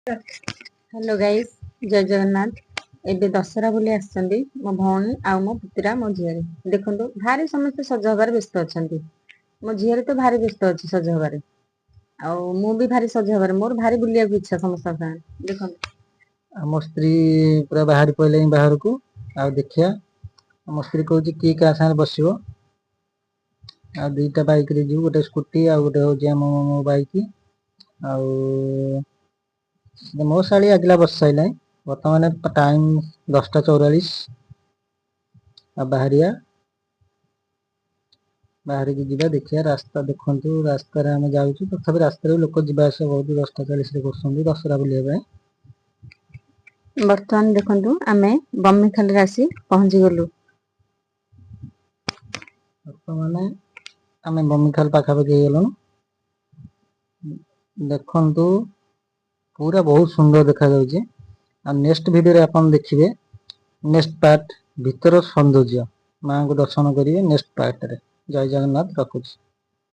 Hello guys, ଜୟ ଜଗନ୍ନାଥ। ଏବେ ଦଶହରା ବୁଲି ଆସିଛନ୍ତି ମୋ ଭଉଣୀ ଆଉ ମୋ ପୁତୁରା, ମୋ ଝିଅରେ। ଦେଖନ୍ତୁ, ଭାରି ସମସ୍ତେ ସଜ ହବାରେ ବ୍ୟସ୍ତ ଅଛନ୍ତି। ମୋ ଝିଅରେ ତ ଭାରି ବ୍ୟସ୍ତ ଅଛି ସଜ ହବାରେ, ଆଉ ମୁଁ ବି ଭାରି ସଜ ହବାରେ। ମୋର ଭାରି ବୁଲିବାକୁ ଇଚ୍ଛା ସମସ୍ତଙ୍କ ସାଙ୍ଗରେ। ଦେଖନ୍ତୁ, ଆମ ସ୍ତ୍ରୀ ପୁରା ବାହାରି ପଡ଼ିଲେଣି ବାହାରକୁ। ଆଉ ଦେଖିବା, ଆମ ସ୍ତ୍ରୀ କହୁଛି କିଏ କାହା ସାଙ୍ଗରେ ବସିବ। ଆଉ 2ଟା ବାଇକରେ ଯିବୁ, ଗୋଟେ ସ୍କୁଟି ଆଉ ଗୋଟେ ହଉଛି ଆମ ମୋ ବାଇକ୍। ଆଉ ମୋ ଶାଳୀ ଆଗିଲା ବସି ସାରିଲାଣି। ବର୍ତ୍ତମାନ ଟାଇମ୍ 10:44। ଆଉ ବାହାରିବା, ବାହାରିକି ଯିବା, ଦେଖିବା ରାସ୍ତା। ଦେଖନ୍ତୁ, ରାସ୍ତାରେ ଆମେ ଯାଉଛୁ। ତଥାପି ରାସ୍ତାରେ ବି ଲୋକ ଯିବା ଆସିବା ବହୁତ 10:40ରେ କରୁଛନ୍ତି ଦଶହରା ବୁଲିବା ପାଇଁ। ବର୍ତ୍ତମାନ ଦେଖନ୍ତୁ, ଆମେ ବମିଖାଲରେ ଆସି ପହଞ୍ଚିଗଲୁ। ବର୍ତ୍ତମାନ ଆମେ ବମିଖାଲ ପାଖାପାଖି ହେଇଗଲୁଣୁ। ଦେଖନ୍ତୁ, ପୁରା ବହୁତ ସୁନ୍ଦର ଦେଖାଯାଉଛି। ଆଉ ନେକ୍ସଟ ଭିଡ଼ିଓରେ ଆପଣ ଦେଖିବେ ନେକ୍ସଟ ପାର୍ଟ, ଭିତର ସୌନ୍ଦର୍ଯ୍ୟ, ମାଙ୍କୁ ଦର୍ଶନ କରିବେ ନେକ୍ସଟ ପାର୍ଟରେ। ଜୟ ଜଗନ୍ନାଥ, ରଖୁଛି।